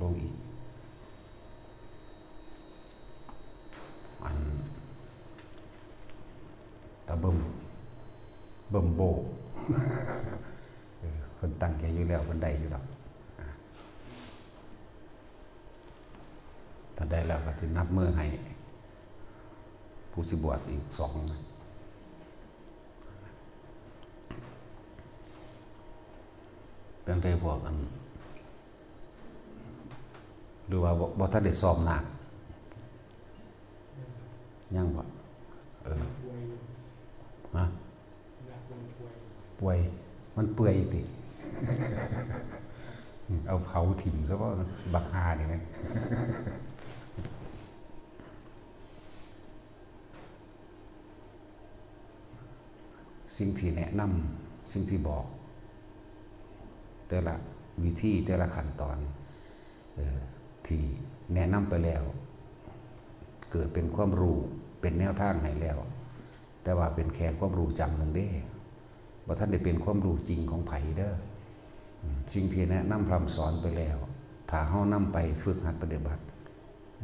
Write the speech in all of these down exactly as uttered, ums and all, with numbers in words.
ลงอีก อัน ตะเบิ่ม เบิ่มโบ้ เออ เพิ่นตั้งใจอยู่แล้ว เพิ่นได้อยู่ดอก อ่า ถ้าได้แล้วก็สินับมือให้ ผู้สิบวชอีกสองนะ เป็นไดพวกอัน หรือว่าบ่ บ่ทันได้ซ้อมนาค ยังบ่ เออ ฮะ ป่วย มันเปื่อยติ เอาเผาถิ่มซะบ่ บักห่านี่แม่ง สิ่งที่แนะนำ สิ่งที่บอก แต่ละวิธี แต่ละขั้นตอน เอ่อ ที่แนะนำไปแล้ว เกิดเป็นความรู้ เป็นแนวทางให้แล้ว แต่ว่าเป็นแค่ความรู้จำหนึ่งเด้ บ่ทันได้เป็นความรู้จริงของไผเด้อ อืม สิ่งที่แนะนำพร่ำสอนไปแล้ว ถ้าเฮานำไปฝึกหัดปฏิบัติ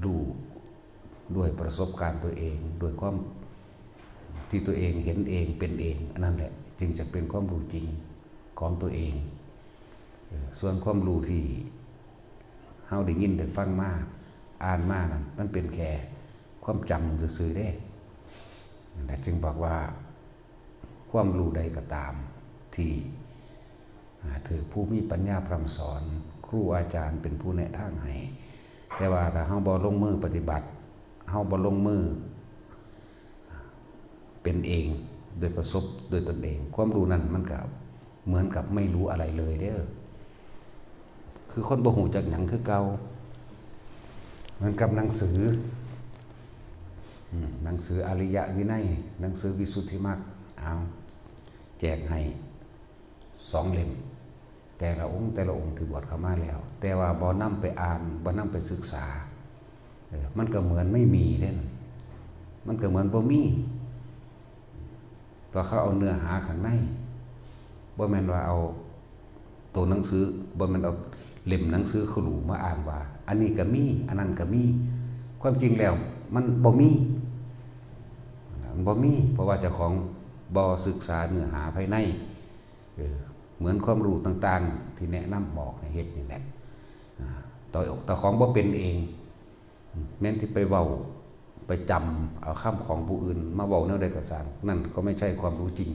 รู้ด้วยประสบการณ์ตัวเอง ด้วยความที่ตัวเองเห็นเองเป็นเอง อันนั้นแหละ จึงจะเป็นความรู้จริงของตัวเอง เออ ส่วนความรู้ที่เฮาได้ยินได้ฟังมา อ่านมานั้น มันเป็นแค่ความจำซื่อๆเด้ นั่นแหละ จึงบอกว่า ความรู้ใดก็ตามที่ อ่า ถือผู้มีปัญญาพร่ำสอน ครูอาจารย์เป็นผู้แนะทางให้ แต่ว่าถ้าเฮาบ่ลงมือปฏิบัติ เฮาบ่ลงมือเป็นเอง โดยประสบโดยตนเอง ความรู้นั้นมันก็เหมือนกับไม่รู้อะไรเลยเด้อ คือคนบ่ฮู้จักหยังคือเก่า เหมือนกับหนังสือ อืม หนังสืออริยวินัย หนังสือวิสุทธิมรรค เอา แจกให้สองเล่ม แต่ละองค์ แต่ละองค์ที่บวชเข้ามาแล้ว แต่ว่าบ่นำไปอ่าน บ่นำไปศึกษา เออ มันก็เหมือนไม่มีเด้ มันก็เหมือนบ่มี ว่าเขาเอาเนื้อหาข้างใน บ่แม่นว่าเอาตัวหนังสือ บ่แม่นเอาเล่มหนังสือครูมาอ่านว่า อันนี้ก็มี อันนั้นก็มี ความจริงแล้วมันบ่มี มันบ่มี เพราะว่าเจ้าของบ่ศึกษาเนื้อหาภายใน เออ เหมือนความรู้ต่างๆ ที่แนะนำบอกให้เฮ็ดนี่แหละ อ่า เจ้า เจ้าของบ่เป็นเอง แม่นที่ไปเว้า ไปจำเอาคำของผู้อื่นมาเว้าแนวใดก็ซ่าง นั่นก็ไม่ใช่ความรู้จริง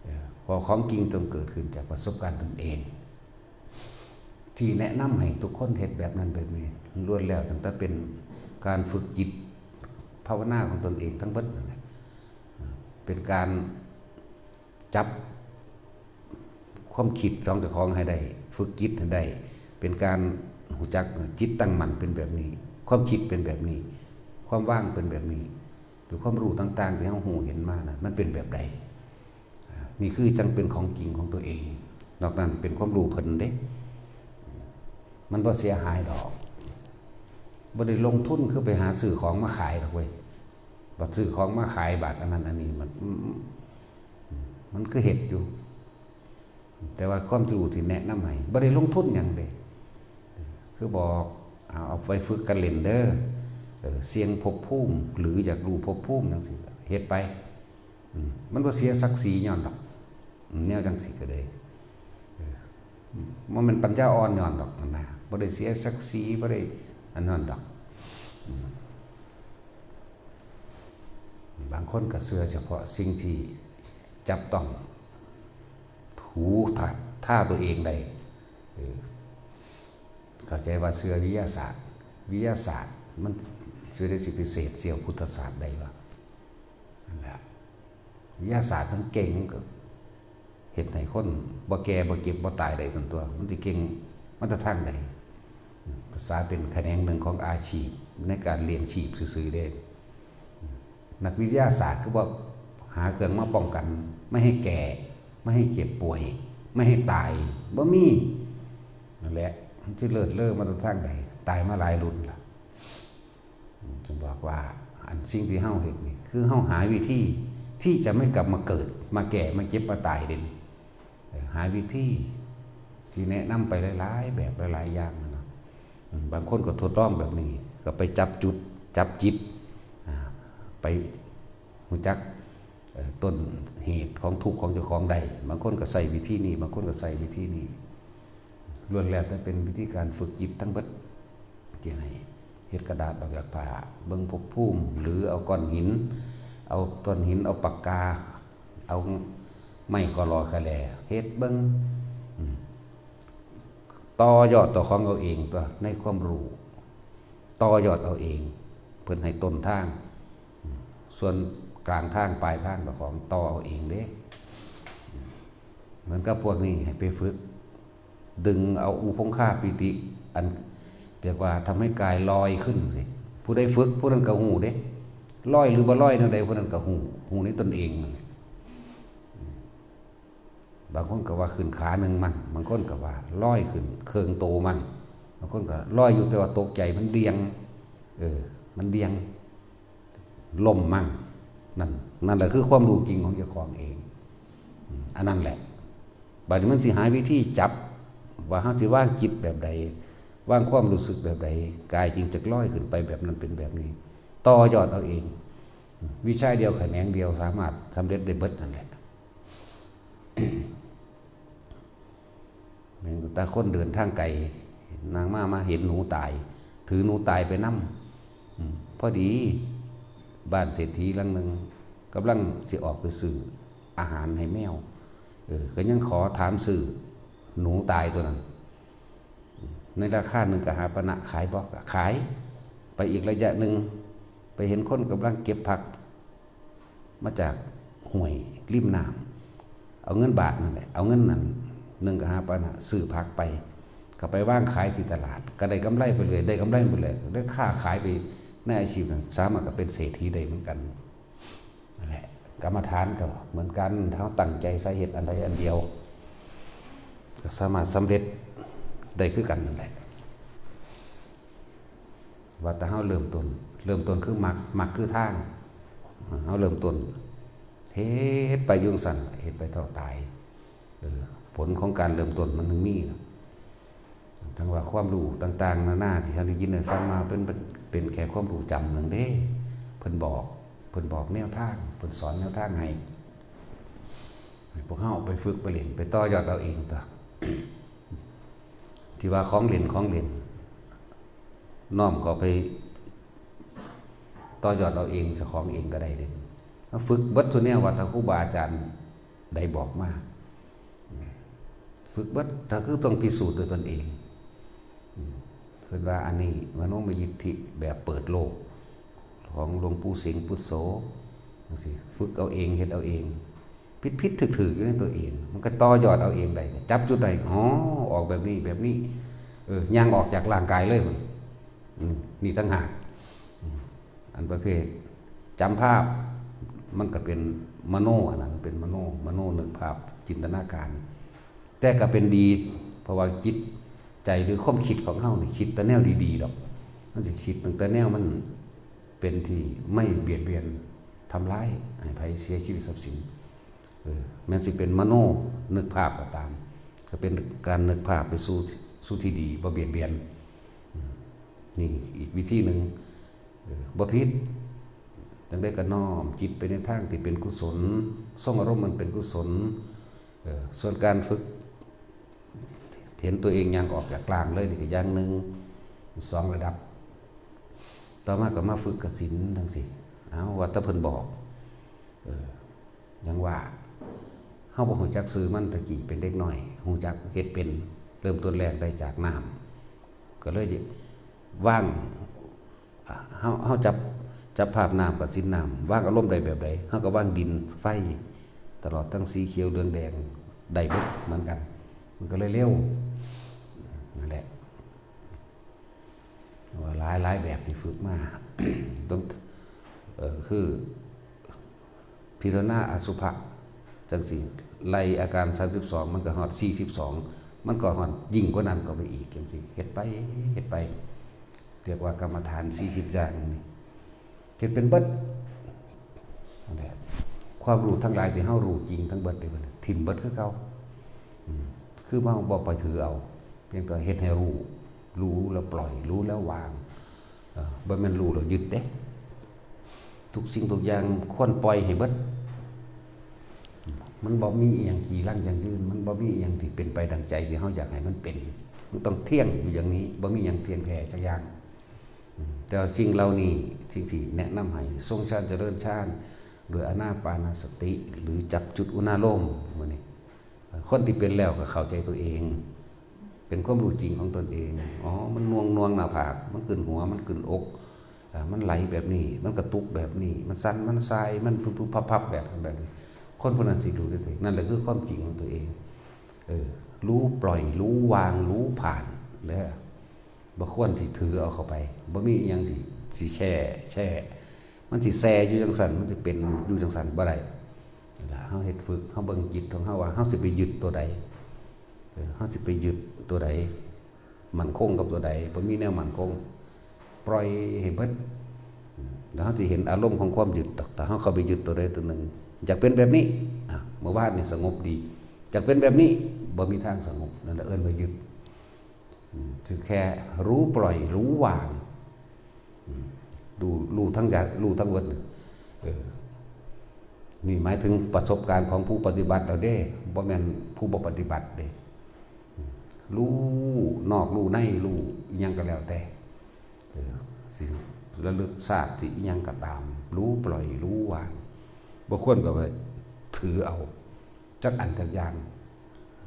เออ เพราะของจริงต้องเกิดขึ้นจากประสบการณ์ตนเอง ที่แนะนำให้ทุกคนเฮ็ดแบบนั้นแบบนี้ ล้วนแล้วตั้งแต่เป็นการฝึกจิตภาวนาของตนเองทั้งเบิดนั่นแหละ เป็นการ จับความคิดของเจ้าของให้ได้ ฝึกจิตให้ได้ เป็นการรู้จักจิตตั้งมั่นเป็นแบบนี้ ความคิดเป็นแบบนี้ ความว่างเป็นแบบนี้ หรือความรู้ต่างๆที่เฮารู้เห็นมานะ มันเป็นแบบใด อ่า นี่คือจั่งเป็นของจริงของตัวเอง นอกนั้นเป็นความรู้เพิ่นเด้ มันบ่เสียหายดอก บ่ได้ลงทุนคือไปหาซื้อของมาขายดอกเว้ย บัดซื้อของมาขาย บัดอันนั้นอันนี้ มัน มัน มันคือเฮ็ดอยู่ แต่ว่าความรู้ที่แนะนำให้ บ่ได้ลงทุนหยังเด้ คือบอก เอา เอาไปฝึกกันเล่นเด้อ เออ เสี่ยงภพภูมิ หรืออยากรู้ภพภูมิจั่งซี้ เฮ็ดไป อืม มันบ่เสียศักดิ์ศรีย้อนดอก อืม แนวจั่งซี้ก็ได้ เออ บ่แม่นปัญญาอ่อนย้อนดอกนะ บ่ได้เสียศักดิ์ศรี บ่ได้อันนั้นดอก อืม บางคนก็เชื่อเฉพาะสิ่งที่จับต้อง ถู ท่า ท่าตัวเองได้ เออ เข้าใจว่าเชื่อวิทยาศาสตร์ วิทยาศาสตร์มันสิได้สิพิเศษเสียพุทธศาสตร์ได้วะ นั่นแหละ วิทยาศาสตร์มันเก่ง มันก็เฮ็ดให้คนบ่แก่บ่เจ็บบ่ตายได้ตันตั๊ว มันสิเก่งมาแต่ทางใด ภาษาเป็นแขนงหนึ่งของอาชีพในการเลี้ยงชีพซื่อๆเด้ นักวิทยาศาสตร์คือว่าหาเครื่องมาป้องกัน ไม่ให้แก่ ไม่ให้เจ็บป่วย ไม่ให้ตาย บ่มี นั่นแหละ มันสิเลิศเลอมาแต่ทางใด ตายมาหลายรุ่นละ จึงบอกว่าอันสิ่งที่เฮาเฮ็ดนี่ คือเฮาหาวิธีที่จะไม่กลับมาเกิด มาแก่ มาเจ็บ มาตายเด้ เอ่อ หาวิธีที่แนะนำไปหลายๆแบบหลายๆอย่างนะ อืม บางคนก็ทดลองแบบนี้ ก็ไปจับจุด จับจิต อ่า ไปรู้จัก เอ่อ ต้นเหตุของทุกข์ของเจ้าของได้ บางคนก็ใช้วิธีนี้ บางคนก็ใช้วิธีนี้ ล้วนแล้วแต่เป็นวิธีการฝึกจิตทั้งเบิด ที่ให้เฮ็ดกระดาษออกจากผ้า เบิ่งภพภูมิ หรือเอาก้อนหิน เอาก้อนหิน เอาปากกา เอาไม้ขอลอขะแล เฮ็ดเบิ่ง อืม ต่อยอดเอาของเอาเองตั๊ว ในความรู้ ต่อยอดเอาเอง เพิ่นให้ต้นทาง อืม ส่วนกลางทางปลายทางเจ้าของต่อเอาเองเด้ เหมือนกับพวกนี้ให้ไปฝึก ดึงเอาอุพงคาปีติ อันเรียกว่าทำให้กายลอยขึ้นสิ ผู้ใดฝึกผู้นั้นก็ฮู้เด้ ลอยหรือบ่ลอยแนวใดผู้นั้นก็ฮู้ ฮู้ในตนเองนั่นแหละ บางคนก็ว่าขึ้นขาหนึ่งมั่ง บางคนก็ว่าลอยขึ้นเครื่องโตมั่ง บางคนก็ลอยอยู่แต่ว่าตกใจมันเดี่ยง เออ มันเดี่ยง ล้มมั่ง นั่น นั่นแหละคือความรู้จริงของเจ้าของเอง อืม อันนั้นแหละ บัดนี้มันสิหาวิธีจับ ว่าเฮาสิวางจิตแบบใด วางความรู้สึกแบบใด กายจึงจะลอยขึ้นไปแบบนั้นเป็นแบบนี้ ต่อยอดเอาเอง วิชาเดียวแขนงเดียวสามารถสำเร็จได้เบิดนั่นแหละ แม่นแต่คนเดินทางไกล นางมา มาเห็นหนูตาย ถือหนูตายไปนำ อืม พอดี บ้านเศรษฐีหลังหนึ่ง กำลังสิออกไปซื้ออาหารให้แมว เออ ก็ยังขอถามซื้อหนูตายตัวนั้น ในราคาหนึ่งกหาปณะ ขายบ่ ก็ขาย ไปอีกระยะหนึ่ง ไปเห็นคนกำลังเก็บผัก มาจากห้วยริมน้ำ เอาเงินบาทนั่นแหละ เอาเงินนั้นหนึ่งกหาปณะ ซื้อผักไป ก็ไปวางขายที่ตลาด ก็ได้กำไรไปเลย ได้กำไรไปเลย ได้ค้าขายไปในอาชีพนั้น สามารถก็เป็นเศรษฐีได้เหมือนกัน นั่นแหละ กรรมฐานก็เหมือนกัน เฮาตั้งใจใส่เฮ็ดอันใดอันเดียว ก็สามารถสำเร็จได้คือกันนั่นแหละ ว่าแต่เฮาเริ่มต้น เริ่มต้นคือมรรค มรรคคือทาง เฮาเริ่มต้น เฮ็ดไปอยู่จั่งซั้น เฮ็ดไปเท่าตาย เออ ผลของการเริ่มต้นมันถึงมีนะ ทั้งว่าความรู้ต่างๆ นานาที่ท่านได้ยินได้ฟังมา เป็น เป็น เป็นแค่ความรู้จำหนึ่งเด้ เพิ่นบอก เพิ่นบอกแนวทาง เพิ่นสอนแนวทางให้ ให้พวกเฮาไปฝึกไปเล่น ไปต่อยอดเอาเองตั๊ว ที่ว่าของเล่น ของเล่น น้อมเข้าไปต่อยอดเอาเอง เจ้าของเองก็ได้เด้ เอาฝึกเบิดซุแนวว่าถ้าครูบาอาจารย์ใดบอกมา ฝึกเบิด ถ้าคือต้องพิสูจน์ด้วยตนเอง อืม เพิ่นว่าอันนี้มโนมยิทธิแบบเปิดโลก ของหลวงปู่สิงห์ปุตโส จั่งซี้ ฝึกเอาเอง เฮ็ดเอาเอง ผิดๆ ถูกๆ อยู่ในตัวเอง มันก็ต่อยอดเอาเองได้ จับจุดใด อ๋อ ออกแบบนี้ แบบนี้ เออ ย่างออกจากร่างกายเลยมัน อืม นี่ต่างหาก อืม อันประเภทจำภาพ มันก็เป็นมโน อันนั้นเป็นมโน มโนนึกภาพ จินตนาการ แต่ก็เป็นดี เพราะว่าจิตใจหรือความคิดของเฮานี่คิดแต่แนวดีๆ ดอก มันสิคิดตั้งแต่แนวมันเป็นที่ไม่เบียดเบียนทำร้ายให้ไผเสียชีวิตทรัพย์สิน เออ แม้นสิเป็นมโนนึกภาพก็ตาม ก็เป็นการนึกภาพไปสู่ สู่ที่ดี บ่เบียดเบียน อืม นี่อีกวิธีหนึ่ง เออ บ่ผิด จั่งใดก็น้อมจิตไปในทางที่เป็นกุศล ทรงอารมณ์มันเป็นกุศล เออ ส่วนการฝึก เห็นตัวเองย่างออกจากร่างเลยนี่ก็อย่างหนึ่ง สองระดับ ต่อมาก็มาฝึกกสิณจั่งซี้ เอาว่าแต่เพิ่นบอก เออ ยังว่า เฮาบ่ฮู้จักชื่อมัน ตะกี้เป็นเด็กน้อย ฮู้จักเฮ็ดเป็น เริ่มต้นแรกได้จากน้ำ ก็เลยว่าง อ่า เฮา เฮาจับ จับภาพน้ำกับศีลน้ำ วางอารมณ์ได้แบบใด เฮาก็วางดิน ไฟ ตลอดทั้งสีเขียว เหลือง แดง ได้เบิดเหมือนกัน มันก็เลยเร็ว นั่นแหละ ว่าหลาย หลายแบบที่ฝึกมา ต้อง เอ่อ คือ พิจารณาอสุภะจั่งซี้ ไล่อาการ สามสิบสอง มันก็ฮอด สี่สิบสอง มันก็ฮอดยิ่งกว่านั้นก็ไปอีกจั่งซี้ เฮ็ดไป เฮ็ดไป เรียกว่ากรรมฐาน สี่สิบ อย่างนี่ เฮ็ดเป็นเบิด นั่นแหละ ความรู้ทั้งหลายที่เฮารู้จริงทั้งเบิดนี่ มันถิ่มเบิดคือเก่า อืม คือเฮาบ่ไปถือเอา เพียงแต่เฮ็ดให้รู้ รู้แล้วปล่อย รู้แล้ววาง เอ่อ บ่แม่นรู้แล้วยึดเด้ ทุกสิ่งทุกอย่างควรปล่อยให้เบิด มันบ่มีอิหยังจีรังยั่งยืน มันบ่มีอิหยังที่เป็นไปดังใจที่เฮาอยากให้มันเป็น มันต้องเที่ยงอยู่อย่างนี้ บ่มีหยังเที่ยงแท้จักอย่าง อืม แต่ว่าสิ่งเหล่านี้ สิ่งที่แนะนำให้ทรงฌานเจริญฌาน โดยอานาปานสติ หรือจับจุดอุณาโลม มื้อนี้ คนที่เป็นแล้วก็เข้าใจตัวเอง เป็นความรู้จริงของตนเอง อ๋อ มันหน่วงหน่วงหน้าผาก มันขึ้นหัว มันขึ้นอก อ่า มันไหลแบบนี้ มันกระตุกแบบนี้ มันสั่น มันส่าย มันพุบพุบพับพับแบบนั้นแบบนี้ คนผู้นั้นสิรู้ได้เอง นั่นแหละคือความจริงของตัวเอง เออ รู้ปล่อย รู้วาง รู้ผ่าน เด้อ บ่ควรสิถือเอาเข้าไป บ่มีอิหยังสิ สิแช่ แช่ มันสิแช่อยู่จั่งซั้น มันสิเป็นอยู่จั่งซั้นบ่ได้ นั่นล่ะ เฮาเฮ็ดฝึก เฮาเบิ่งจิตของเฮาว่า เฮาสิไปยึดตัวใด เออ เฮาสิไปยึดตัวใด มั่นคงกับตัวใด บ่มีแนวมั่นคง ปล่อยให้เบิด แล้วเฮาสิเห็นอารมณ์ของความยึดดอก ถ้าเฮาเข้าไปยึดตัวใดตัวหนึ่ง อยากเป็นแบบนี้ อ่ะ เมื่อวานนี่สงบดี อยากเป็นแบบนี้ บ่มีทางสงบ นั่นแหละเอิ้นว่ายึด อืม คือแค่รู้ปล่อย รู้วาง อืม รู้ รู้ทั้งอยาก รู้ทั้งเบิด เออ นี่หมายถึงประสบการณ์ของผู้ปฏิบัติเอาเด้ บ่แม่นผู้บ่ปฏิบัติเด้ อืม รู้นอก รู้ใน รู้อิหยังก็แล้วแต่ เออ สิระลึกชาติ สิอิหยังก็ตาม รู้ปล่อย รู้วาง บ่ควรก็ไปถือเอา จักอันจักอย่าง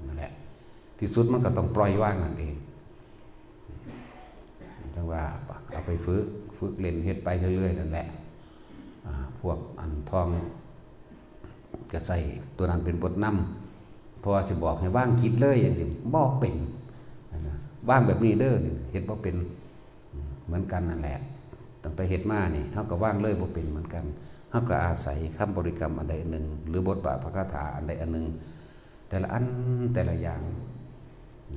นั่นแหละ ที่สุดมันก็ต้องปล่อยวางนั่นเอง จั่งว่าเอาไปฝึก ฝึกเล่น เฮ็ดไปเรื่อยๆ นั่นแหละ อ่า พวกอันท่อง ก็ใช้ตัวนั้นเป็นบทนำ เพราะว่าสิบอกให้วางจิตเลยจั่งซี้ บ่เป็น นะ วางแบบนี้เด้อ นี่ เฮ็ดบ่เป็น อืม เหมือนกันนั่นแหละ ตั้งแต่เฮ็ดมานี่ เฮาก็วางเลยบ่เป็นเหมือนกัน เฮาก็อาศัยคำบริกรรมอันใดอันหนึ่ง หรือบทบาทพระคาถาอันใดอันหนึ่ง แต่ละอัน แต่ละอย่าง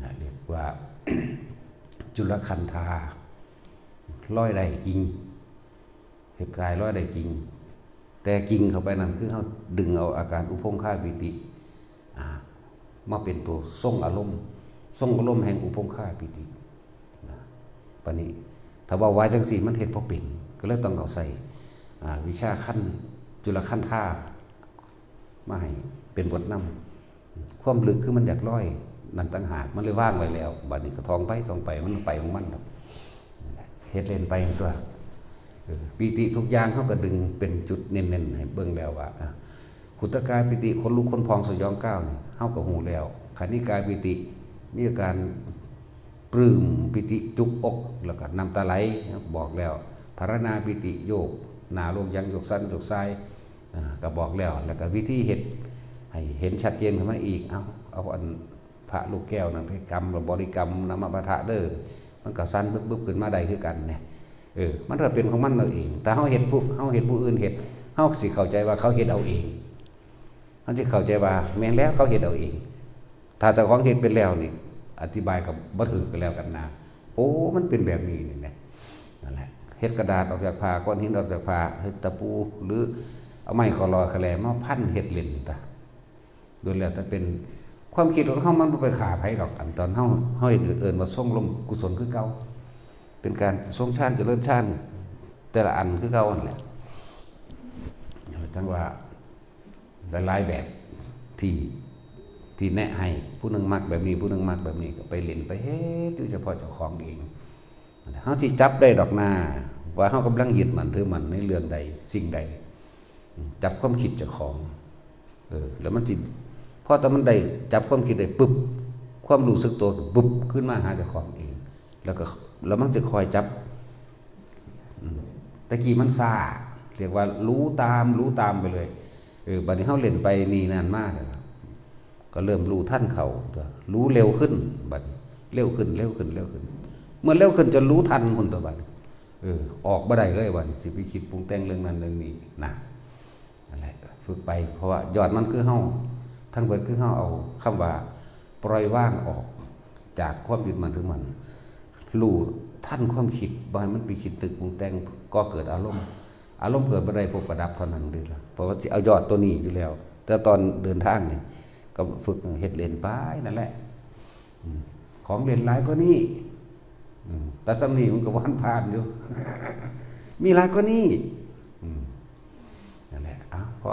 นะ เรียกว่า จุลคันธา ลอยได้จริง เฮ็ดกายลอยได้จริง แต่จริงเข้าไปนั่นคือเฮาดึงเอาอาการอุพงคาปีติ อ่า มาเป็นตัวทรงอารมณ์ ทรงอารมณ์แห่งอุพงคาปีติ นะ บัดนี้ ถ้าเว้าว่าจั่งซี้มันเฮ็ดบ่เป็น ก็เลยต้องเอาใส่ อ่า วิชาคัน จุลคันธา มาให้เป็นบทนำ ความลึกคือมันอยากลอย นั่นต่างหาก มันเลยวางไว้แล้ว บัดนี้ก็ท่องไป ท่องไป มันไปของมันดอก เฮ็ดเล่นไปตัว เออ ปีติทุกอย่างเฮาก็ดึงเป็นจุดเน้นๆ ให้เบิ่งแล้วว่า อ่ะ ขุตกายปีติ ขนลุกขนพองสยองก้าวนี่ เฮาก็ฮู้แล้ว คณิกายปีติ มีอาการปลื้มปีติจุกอก แล้วก็น้ำตาไหล บอกแล้ว พรรณนาปีติ โยกหน้าโยกหยัง โยกสันโยกซาย อ่า ก็บอกแล้ว แล้วก็วิธีเฮ็ดให้เห็นชัดเจนขึ้นมาอีก เอา เอาอันพระลูกแก้วนั่นไปกำ บริกรรมนมะพะทะเด้อ มันก็สั่นบึบๆ ขึ้นมาได้คือกันเนี่ย เออ มันก็เป็นของมันเอาเอง แต่เฮาเฮ็ดผู้ เฮาเฮ็ดผู้อื่นเฮ็ด เฮาสิเข้าใจว่าเขาเฮ็ดเอาเอง เฮาสิเข้าใจว่าแม่นแล้วเขาเฮ็ดเอาเอง ถ้าเจ้าของเฮ็ดเป็นแล้วนี่ อธิบายก็บ่ถืกก็แล้วกันนะ โอ้ มันเป็นแบบนี้นี่นะ นั่นแหละ เฮ็ดกระดาษออกจากผ้า ก้อนหินออกจากผ้า เฮ็ดตะปู หรือเอาไม้ขอลอขะแลมาพันเฮ็ดเล่นตะ โดยแล้วแต่เป็นความคิดของเฮา มันบ่ไปฆ่าไผดอก อันตอนเฮา เฮาเฮ็ดเอิ้นว่าทรงลมกุศลคือเก่า เป็นการทรงฌานเจริญฌานแต่ละอันคือเก่านั่นแหละ จั่งว่าหลายๆ แบบที่ ที่แนะให้ ผู้หนึ่งมักแบบนี้ ผู้หนึ่งมักแบบนี้ ก็ไปเล่นไปเฮ็ดอยู่เฉพาะเจ้าของเอง เฮาสิจับได้ดอกนา ว่าเฮากำลังยึดมั่นถือมั่นในเรื่องใดสิ่งใด จับความคิดเจ้าของ เออ แล้วมันสิ พอแต่มันได้จับความคิดได้ปุ๊บ ความรู้สึกตัวปุ๊บ ขึ้นมาหาเจ้าของเอง แล้วก็ แล้วมันจะคอยจับ อืม แต่กี้มันซ่า เรียกว่ารู้ตาม รู้ตามไปเลย เออ บัดนี้เฮาเล่นไปนี่นั่นมาแล้ว ก็เริ่มรู้ทันเขาตัว รู้เร็วขึ้น บัดนี้ เร็วขึ้น เร็วขึ้น เร็วขึ้น เมื่อเร็วขึ้นจนรู้ทันพุ้นตัวบัดนี้ เออ ออกบ่ได้เลยบัดนี้ สิไปคิดปรุงแต่งเรื่องนั้นเรื่องนี้นะ นั่นแหละ ฝึกไป เพราะว่ายอดมันคือเฮา ทั้งเบิดคือเฮาเอาคำว่าปล่อยวางออกจากความยึดมั่นถือมั่น รู้ทันความคิด บ่ให้มันไปคิดนึกปรุงแต่ง ก่อเกิดอารมณ์ อารมณ์เกิดบ่ได้ พบก็ดับเท่านั้นเด้อล่ะ เพราะว่าสิเอายอดตัวนี้อยู่แล้ว แต่ตอนเดินทางนี่ ก็ฝึกเฮ็ดเล่นไปนั่นแหละ อืม ของเล่นหลายกว่านี้ แต่ส่ำนี้มันก็บ่ทันผ่านอยู่ มีหลายกว่านี้ อืม นั่นแหละ อ่ะ พอ